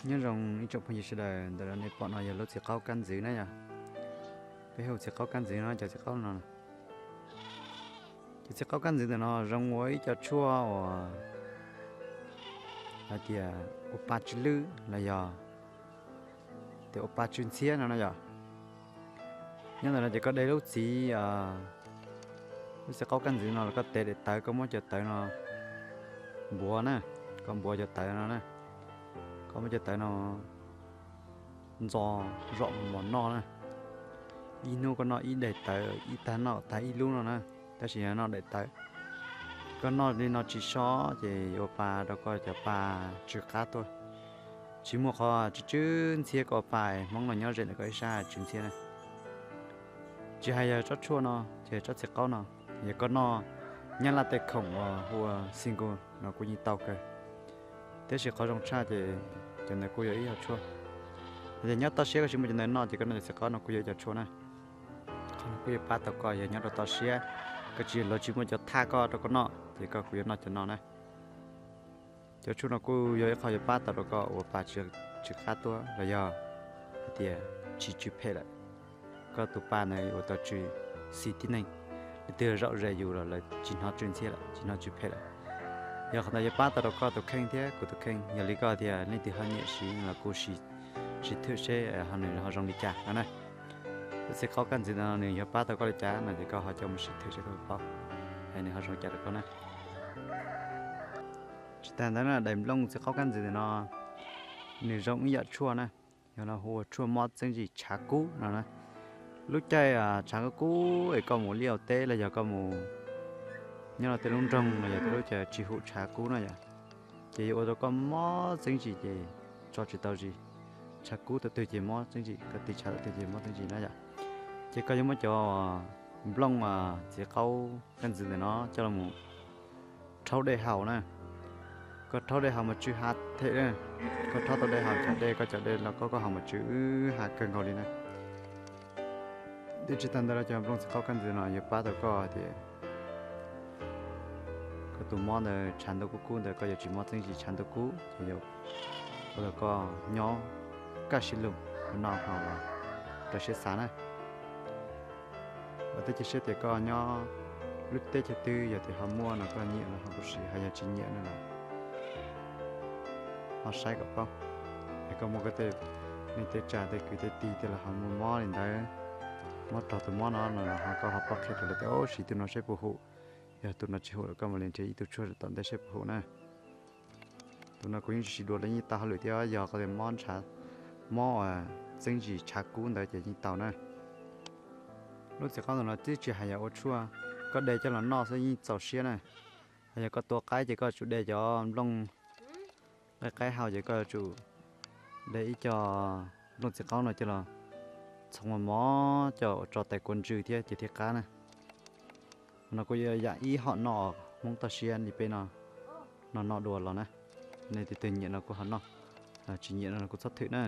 Nyob zoo ib tsoom phooj ywg sawv daws, ntawm no nej pom no yog lub txiv qaub kab ntxwv na yog. Peb hu txiv qaub kab ntxwv no, cov txiv qaub no. Cov txiv qaub kab ntxwv ntawm no zoo ua ib co tshuaj uas hais tias ua pa tsw lwj los yog tias ua pa tsw ntxhiab no na yog. Nyob ntawm no ces koj de lub txiv, lub txiv qaub kab ntxwv no los koj tev daim tawv, koj muab cov tawv no npuav na, koj npuav cov tawv no na, koj muab cov tawv no ntxo zom mos noj na. Ib hnub koj noj ib daim tawv, ib tag noj tag ib lub no na, tab sis yog noj daim tawv. Koj noj li no tsis so ces yuav ua pa rau koj cov pa tsw qab tuaj. Tsis muaj qhov tsw tsw ntxhiab koj ua pa, Hmoob los nyob ze ntawm koj ib sab tsw ntxhiab na. Tsis hais yog tsob tshuaj no ces tsob txiv qaub no, yog koj noj nyab laj tej khoom uas hu ua single no kuj yeej tau kawg. Tiam sis qhov zoo tshaj ces cov ntawd kuj yog ib co tshuaj. Yog nyob toj siab koj tsis muaj cov ntawd noj ces koj noj cov txiv qaub no kuj yog ib co tshuaj na. Qhov no kuj yuav pab tau koj yog nyob rau toj siab, koj tsis, lawv tsis muaj cov thaj koj rau koj noj ces koj kuj yuav noj cov no na. Cov tshuaj no kuj yog ib qho yuav pab tau rau koj ua pa tsw qab tuaj los yog hais tias tsis tsw phem lawm. Koj tus pa ntawd ua tau tsw xis tib neeg, leej twg zaum ze yus los lawv tsis hnov tsw ntxhiab lawm, tsis hnov tsw phem lawm. Yog qhov ntawd yuav pab tau rau koj tus kheej thiab kuv tus kheej. Yog li koj tias leej twg ho nyiam siv los kuj sim thwm seb ho nws ho zoo li cas no na. Lub txiv qaub kab ntxwv no nws yuav pab tau koj li cas no ces koj ho coj mus sim thwm seb koj paub es nws ho zoo li cas rau koj na. Tsis tas ntawd na, daim nplooj txiv qaub kab ntxwv ntawm no nws zoo ib yam tshuaj na, yog no hu ua tshuaj mob txeeb zim tshav kub no na. Lub caij tshav kub kub es koj mus liaj ua teb los yog koj mus nyob rau tej lub nroog los yog tej lub caij tsis hum tshav kub no yom, ces yuav ua rau koj mob txeeb zim ces tso tsis tau zis. Tshav kub tau twg ces mob txeeb zim, koj tig tshav tau twg ces mob txeeb zim na yom. Ces koj yuav muab cov nplooj txiv qaub kab ntxwv ntawm no coj los rhaub dej haus na. Koj rhaub dej haus mas tsw ha them na. Koj rhaub tau dej haus cov dej, koj cov dej los koj koj haus mas tsw ha kawg nkaus li na. Thiab tsis tas ntawd los cov nplooj txiv qaub kab ntxwv no yuav pab tau koj tias koj tus mob ntawd tshav ntuj kub kub ntawd koj yuav tsis mob txeeb zis tshav ntuj kub, ces yuav ua rau koj nyob kaj siab lug, ua noj haus los rau siab xav na. Los twb cia siab tias koj nyob lub teb chaws twg yog tias ho muaj no koj nyiam los ho kuj siv, ho yog tsis nyiam no los ho saib kom paub. Es koj muaj koj tej neej tej tsa tej kwv tej tij tej los ho muaj mob li ntawd, mob raug tus mob no no los ho koj ho paub qhia rau lawv tias ub siv tus no saib puas hum, yog tus no tsis hum los koj mam li nrhiav ib tug tshuaj tom ntej saib puas hum na. Tus no kuv yeej tsis siv dua los yeej tau hauj lwm thiab, yog koj tias mob ntshav, mob txeeb zis tshav kub ntawd ces yeej tau na. Lub txiv qaub ntawm no twb tsis hais yog ua tshuaj, koj de coj los noj xwb yeej txaus siab na. Ho yog koj tua qaib ces koj tsum de cov nplooj qaib qaib haus ces koj yuav tsum de ib co nplooj txiv qaub no coj los txhoov mos mos coj tso tais kua ntswg thiab ces thiaj qab na. No kuj yog yam ib hom noj Hmoob toj siab li peb no, no noj dua los na. Nej tus twg nyiam no kuj ho noj, tsis nyiam no kuj txhob thwm na.